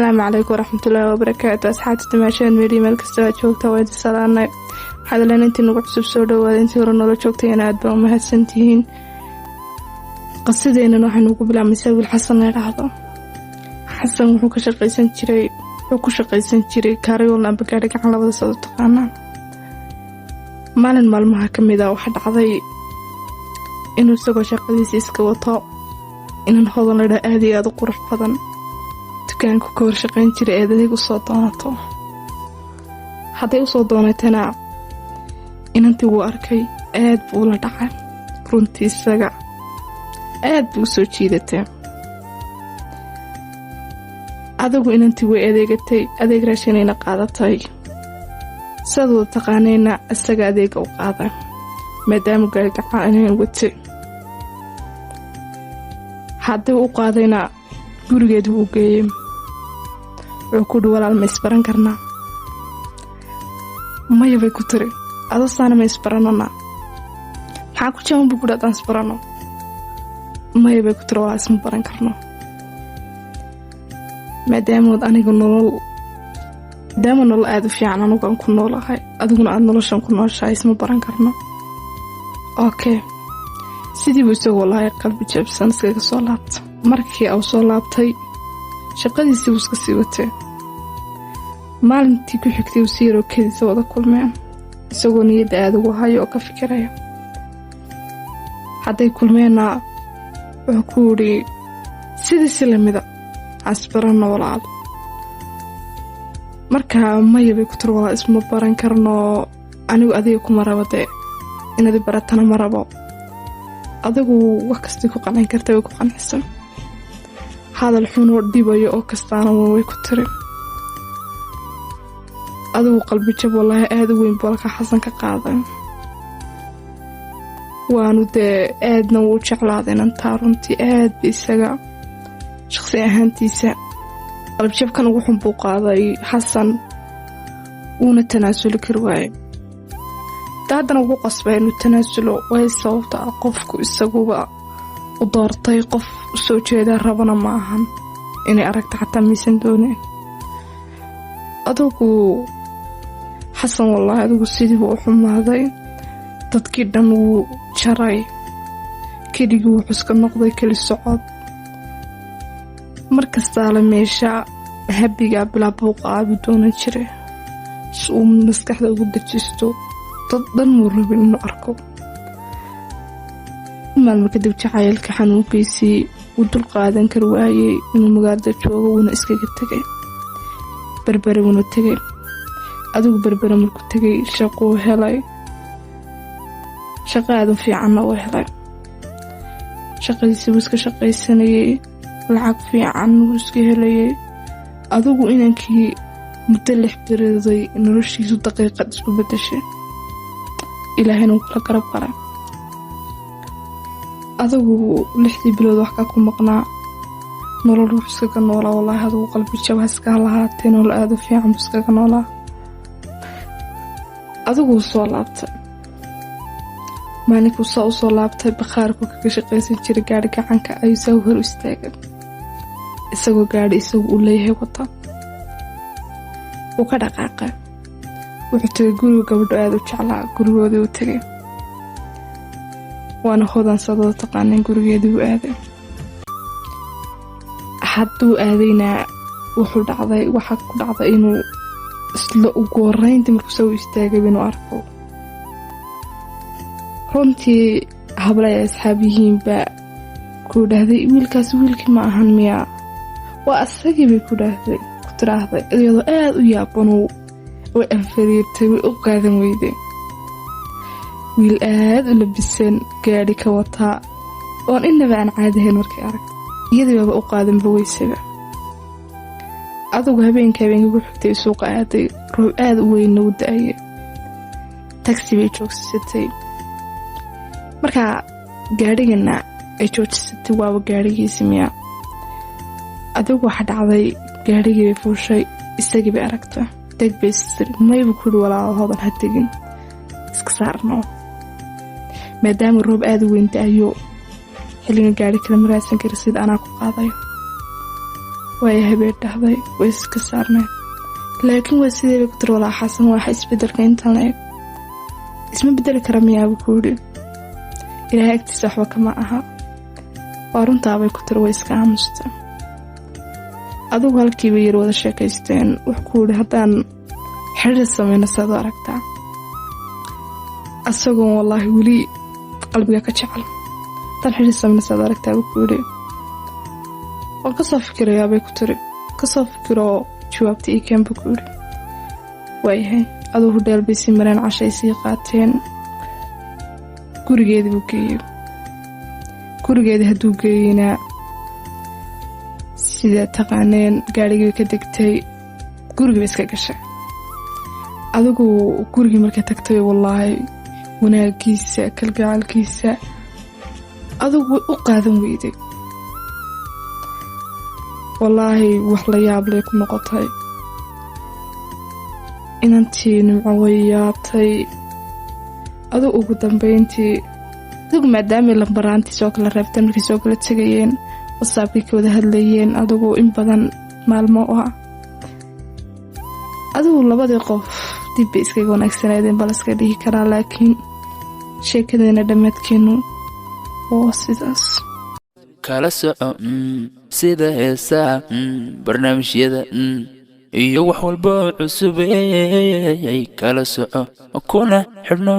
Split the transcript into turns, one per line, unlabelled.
Asalaamu calaykum waraxmatullaahi wabarakaatu. Asxaabta Tamaashaad Media, meel kasta aad joogta, waa idin salaanay. Waxaad leen intii nagu cusub soo dhawaada, intii hore noola joogtayna aad baa umahadsantihiin. Qisadeennan waxaynu ku bilaabmaysaa wiil Xasan la idhaahdo. Xasan wuxuu ka shaqaysan jiray, wuxuu ku shaqaysan jiray kaarayool amba gaari gacan, labada saad u taqaanaan. Maalin maalmaha ka mid a waxaa dhacday inuu isagoo shaqadiisa iska wato, inan Hodan la idhaha, aad iyo aada u qurux badan, dukaanku ka hor shaqayn jiray eed adeeg usoo doonato. Hadday usoo doonatana, inantii wuu arkay, aad buu ula dhacay runtii, isaga aad buu usoo jiidatay. Adigu inantii way adeegatay, adeeg raashinayna qaadatay. Sidaad wada taqaanayna, isaga adeega u qaaday maadaama gaarigacaan watay. Haddii u qaadayna, gurigeedu uu geeyey. Wuxuu ku dhi, "Walaal, ma isbaran karnaa?" "Maya," bay ku tiri. "Adosaana ma isbaranana? Maxaa ku jaban?" buu ku dhi, "haddaan isbarano." "Maya," bay ku tiri, "walaal, isma baran karno, maadaamood aniga nolol, maadaama nolol aada u fiican anugaan ku noolahay, adiguna aada noloshan ku nooshahay, isma baran karno." Okay, sidiibuu isagoo lahay qalbi jabsan iskaga soo laabta. Markii uu soo laabtay, shaqadiisii buu iska sii watay. Maalintii ku xigtay uu si yaroo kediisa wada kulmeen, isagoo niyadda aada ugu hayo oo ka fikiraya. Hadday kulmeenna, wuxuu ku yidhi sidiisi lamida, "Asbaranno, walaal." Markaa "Maya," bay ku tiri, "walaal, isma baran karno. Anigu adiga kuma rabo, dee inaad i baratana ma rabo." Adigu wax kastay ku qancin karta way ku qancisan, hadal xunoo dhibayo oo kastaana way ku tiri. Adigu qalbijab wallaahi aada u weyn buu halka Xasan ka qaaday. Waanu dee aadna wuu jeclaaday inantaa runtii, aad ba isaga shaqsi ahaantiisa. Qalbijabkan ugu xun buu qaaday Xasan, wuuna tanaasuli kari waaye. Da haddana ugu qasbay inuu tanaasulo way, sababta ah qofku isaguba u doortay, qof usoo jeeda rabana ma ahan inay aragta, xataa maysan dooneen. Adigu Xasan wallaahi adigu sidiibu u xumaaday, dadkii dhan wuu jaray, keligii wuxuu iska noqday keli socod. Mar kastaale meesha habigaa bilaa buuqa aabi doonan jiray si uu maskaxda ugu dejisto. Dad dhan muu rabin inuu arko. Maalmo kadib, jacaylka xanuunkiisii wuu dul qaadan kari waayey inuu magaalada joogo, wuuna iskaga tegay Berbere, wuuna tegay. Adigu Berbere markuu tegay, shaquu helay, shaqo aada u fiicanna uu helay. Shaqadiisii wuu iska shaqaysanayay, lacag fiican wuu iska helayay. Adigu inankii muddo 6 bilooday noloshiisu daqiiqad isku bedeshay, ilaahayna wuu kula garab galay. Adigu 6dii bilood wax kaa ku maqnaa, nolol wuxuu iskaga noolaa wallaahi, adigu qalbi jab iska lahaatee, nolol aada u fiican buu iskaga noolaa. Adiguu soo laabtay. Maalinkuu saa usoo laabtay, bakhaarku kaga shaqaysan jiray gaari gacanka ayuu saa hor u istaagay, isagoo gaadhi isagu uu leeyahay wata. Wuu ka dhaqaaqay, wuxuu tegay guriga gabadho aada u jeclaa. Gurigoodii uu tegay, waana Hodan sadada taqaaneen. Gurigeedii uu aaday. Hadduu aadayna, wuxuu dhacday, waxaa ku dhacday inuu isla ugu horeyntii markuu soo istaagay inuu arko runtii habla ay asxaab yihiinba ku dhahday, "Wiilkaas wiilkii ma ahan miyaa? Waa asagii," bay ku dhahday, ku tiraahday iyadoo aada u yaabanuu. Way anfariirtay, way u qaadan weyday. Wiil aada u labisan, gaadhi ka wataa, oon inaba aan caadahayn markay aragtay, iyadii baaba u qaadanba weysaba. Adigu habeenka habeenka ku xigtay suuqa aaday. Roob aada u weynna u da-ayay. Tagsi bay joogsatay. Markaa gaadhigana ay joojisatay, waaba gaadhigiisi miyaa? Adigu waxa dhacday, gaadhigii bay fuushay, isagii bay aragtay. "Deg," bay istiri. "Maybu," kuhi, "walaalo Hodan, ha tegin, iska saarno, maadaama roob aada u weyn da-ayo, xilligan gaari kale ma raadsan kara, sida anaa ku qaadayo." Waayahay, bay dhahday. Way iska saarneen, laakiin waa sidee, bay ku tiri. Walaa Xasan, waxa isbedelka intan la eg isma bedeli kara miyaaba? Ku yidhi, Ilaahay agtiisa waxba kama aha. Waa runtaabay ku tiri. Way iska aamustay. Adigu halkiiba yar wada sheekaysteen. Wuxuu ku yidhi, haddaan xiriir sameyno, saad u aragtaa? Asagoon wallaahi weli qalbiga ka jecel. Haddaan xiriir sameyno, saad u aragtaa, buu ku yidhi. Waan kasoo fikirayaa, bay ku tiri. Kasoo fikiroo jawaabta ii keen, buu ku yidhi. Waayahay. Aduu hudheel bay sii mareen, cashay sii qaateen, gurigeedii buu geeyey. Gurigeedii hadduu geeyeyna, sida taqaaneen, gaadhigii ka degtay, gurigii ba iska gashay. Adigu gurigii markay tagtay, wallaahi, wanaagiisa, kalgacalkiisa, adigu way u qaadan weyday. Wallaahi, wax la yaablay ku noqotay. Inantii Nimco way yaabtay. Adigu ugu dambeyntii, adigu maadaamay lambaraantii soo kala reebteen, markay soo kala tegayeen, WhatsAppkii ka wada hadlayeen, adigu in badan maalmo u ah, adigu labadii qof dib bay iskaga wanaagsanaadeen baa laska dhihi karaa. Laakiin sheekadeena dhammaadkeenu waa sidaas.
Kala soco sida heesaha, barnaamijyada iyo wax walba oo cusub. Kala soco kuna xidhno.